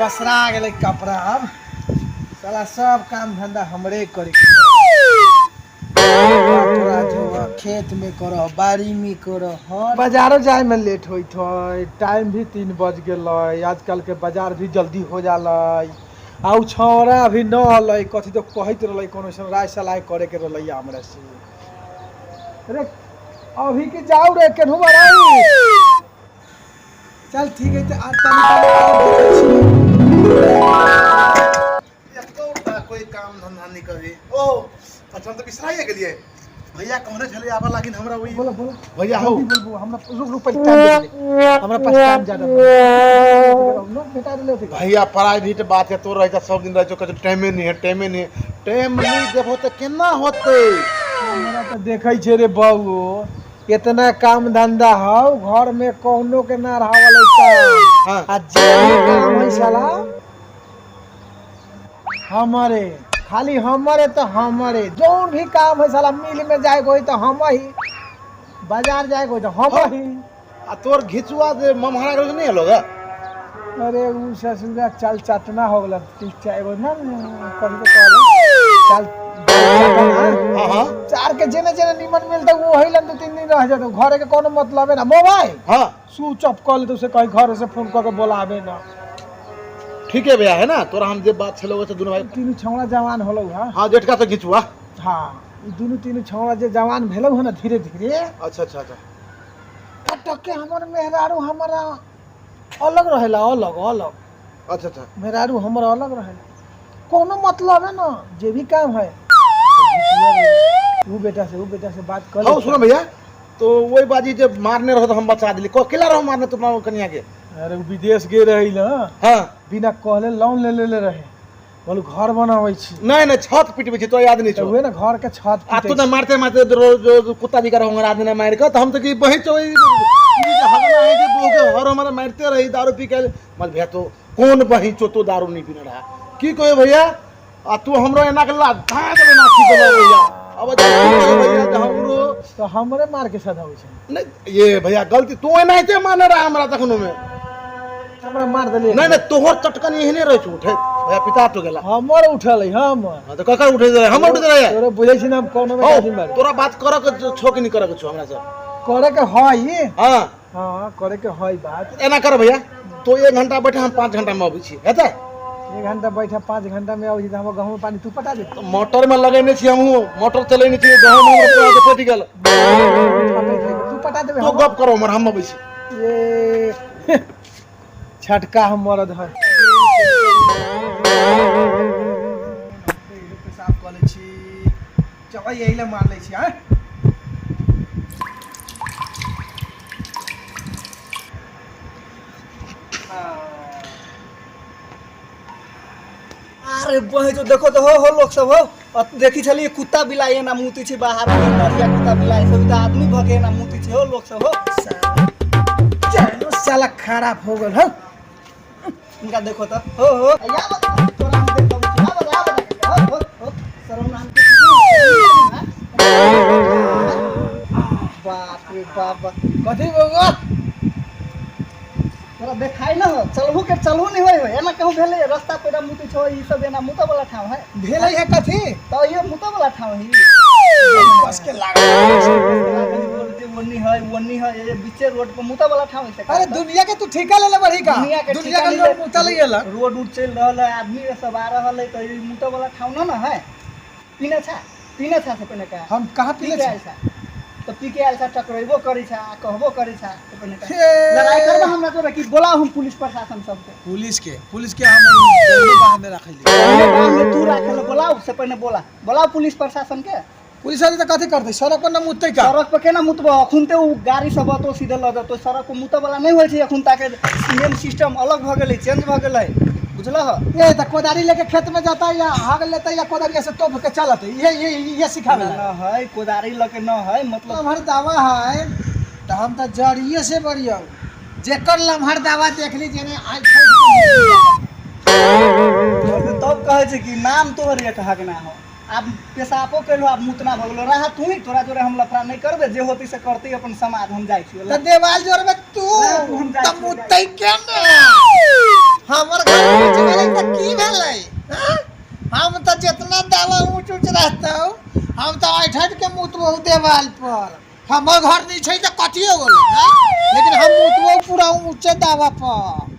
पसरा गेलै कपड़ा। अब साला सब काम धंधा हमरे करे के, कपड़ा धोअ, खेत में करह, बाड़ी में करह, हर बाजारो जाए में लेट होइत है। टाइम भी 3 बज गेलै। आजकल के बाजार भी जल्दी हो जाला। आ उ छौड़ा अभी न अलै। कथी तो कहैत रहलै, कोनो अइसन राय सलाह करे के रहलै हमरा से। अरे अभी के जाऊ रे, केनहू बड़ाई। चल ठीक है, तऽ आब तनी तनी और देखै छियै। एको कोई काम धंधा नहीं करी। ओ अच्छा, हम तऽ बिसराइए गेलियै। भैया कहने छलै आबऽ लागिन हमरा वही। बोलो बोलो। भैया हो। जल्दी बोलबो। हमरा रुक रुक, पहिले टाइम देख ले। हमरा पास टाइम ज्यादा नहीं, लोग भेटा देले होते। भैया, प्राइवेट बात है तो रह सब दिन रह छो, टाइमे नहीं है, टाइमे नहीं है। टाइम नहीं देबो तऽ केना होतै? हमरा तऽ देखै छै रे बउओ, इतना काम धंधा हौ, घर में कौनो के ना रहावल है काम। आ जे भी काम है साला हमरे, खाली हमरे तो हमरे। जौन भी काम है साला, मिल में जाए कोई तो हम ही, बाजार जाए कोई तो हम ही। आ तोर घिचुआ जे ममहरा गेल नहीं लोग? अरे उ ससुरा चल चटना हो गेल। तीन चार एगो ना कभी तो कहले चल चटना। हाँ हाँ चार के जेने जेने निमन मिलता वो वही लन 2-3 दिन रह जाता। घरे के कोनो मतलब है ना मोबाइल स्विच ऑफ कर लेते, उसे कहीं घर से फोन करके बोलावे ना। ठीक है भैया, है ना तोरा हम जे बात छलो से दुनू भाई तीनू छौड़ा जवान होलो। हाँ। हाँ, जेठका से घिचुआ। हाँ, ई दुनू तीनू छौड़ा जे जवान भेलो है ना धीरे धीरे, अच्छा अच्छा अच्छा टके हमर मेहरारू हमारा अलग रहेला, अलग अलग। अच्छा अच्छा मेहरारू हमर अलग रहेला, कोनो मतलब है ना। जे भी काम है उ बेटा से बात कर। हाँ, सुनो भैया, तो वही बाजी जे मारने रहो तो हम बचा दिली। अकेला रहो मारने तुम्हारा कनिया के? अरे उ विदेश गे रही ना। बिना कहले लोन ले लेले रहे, बोलू घर बनाबै छी। नहीं नहीं, छत पिटबै छी, तो याद नहीं तऽ छो? उहे ना घर के छत आ तू पिटै तो मारते मारते रोज जो कुत्ता जी का रहूंगा आदमी ने मार के तो हम तो की बही चो हर हमारा मारते रही दारू पी के। मत भैया, तो कौन बही चो तो दारू नहीं पीने रहा की कहे भैया? आ तू हमरो एना के ला धा देबे ना की देबे भैया? अब की कहे भैया, तो हमरो छी। तऽ हमरे मार के सधाबै छै? नहीं ये भैया, गलती तू एनाहिते माने रहा हमरा तखनो में। हमरा मार देलियै? नहीं नहीं, तोहर चटकन एहने रहे छौ उठे भैया, पिता तो गेला। हमर उठल है हमर। हाँ, तो ककर उठे रहे? हमर उठे रहे। तोरे बुझै छी ना हम कोनो में हौ, आदमी बारे। तोरा बात करऽ के छो कि नहीं करऽ के छो हमरा से? करे के है। हाँ, करे के है बात। एना कर भैया, तो 1 घंटा बैठे, हम 5 घंटा में अबै छी, हेतै? 1 घंटा बैठा, 5 घंटा में अबै छी तऽ हमर गहूँ पानी तू पटा दे। तऽ मोटर में लगेने छी, हमहूँ मोटर चलेने छी, गहूँ हमर पूरा के पटि गेल। तू पटा देबे? तो गप करो हमर, हम अबै छी। ये छटका हम मरद है। पेशाब कऽ लै छी। चल, यही ला मार लै छी। आँय, अरे बहे जो देखो तो हो हो लोग सब हो, देखी छलिए कुत्ता बिलाई एना मुती छै बाहर में, नरिया कुत्ता बिलाई सब तऽ आदमी भऽ के एना मुती छै हो लोग सब हो। चलो साला खराब हो गेल हो। इनका देखो तो हो हो, या बता तोरा हम देखो, या बता, या बता, हो हो हो, शरम नाम के चीज नहीं है। बाप रे बाप। कथी बौआ? तोरा देखाई न हो, चलहु के चलहु नहीं होय हो। एना कहूँ भेलै रास्ता पेरा मुती छो? ई सब एना मुता वाला ठाव है? भेलै है कथी? तो ये मुता वाला ठाव है। बस के लागल। ओन्नी है, ओन्नी है, ये बीचे रोड पर मुता वाला ठाव है। अरे दुनिया के तू ठेका ले ले बड़ी का? दुनिया के दुनिया के ठेका लोग मुता ले गेला। रोड उड चलि रहल है, आदमी सब आ रहल है, तऽ ई मुता वाला ठाव न न है। पीने छा, पीने छा से पहिने का? हम कहाँ पी पीले के छी? आयल छा तऽ पी के आयल छा, टकरेबो करै छा आ कहबो करै छा तऽ पहिने का? हे। लड़ाई करबा हमरा तोरा कि बोलाउ हम पुलिस प्रशासन सबके? पुलिस के, पुलिस के हम ई बाहर में राखै ले। पहिले बांध में तू राखल। बोलाउ से पहिने, बोला, बोलाउ पुलिस प्रशासन के। पुलिस वाले तऽ कथी करतै? सड़क पर न मुततै का? सड़क पर केना मुतबो? अखुन ते उ गाड़ी सब अतो, सीधे लऽ जेतो। सड़क पर मुतऽ वाला नहि होइ छै। अखुन ताके नियम सिस्टम अलग भऽ गेलै, चेंज भऽ गेलै, बुझलह? ए तऽ कोदारी लेके खेत में जाता या हग लेता या कोदारिया से तोप के चलत, ये ये ये सिखावे न है, कोदारी लऽ के न है मतलब। लम्हर दावा है तऽ हम तऽ जड़िए से बढ़िया जेकर लम्हर दावा देख ली जेने आज। तब कहै छै कि नाम तोहर एक हगना हो। आब पेशाबो केलहो, आब मुतना भऽ गेलो। रहा तू ही, तोरा जोरे हम लफड़ा नहि करबे। जे होतै से करतै अपन समाज, हम जाइ छियो। तऽ देवाल जोड़बे तू? हम जाइ तऽ छियै। मुतै केने? हमर घर ऊँच भेलै तऽ की भेलै हाँ? हम तऽ जितना दावा ऊँच ऊँच रहतौ, हम तऽ ऐठ ऐठ के मुतबौ देवाल पर। हमर घर नहीं छै तऽ कथियो गेलै, हाँ? लेकिन हम मुतबौ पूरा ऊँचे दावा पर।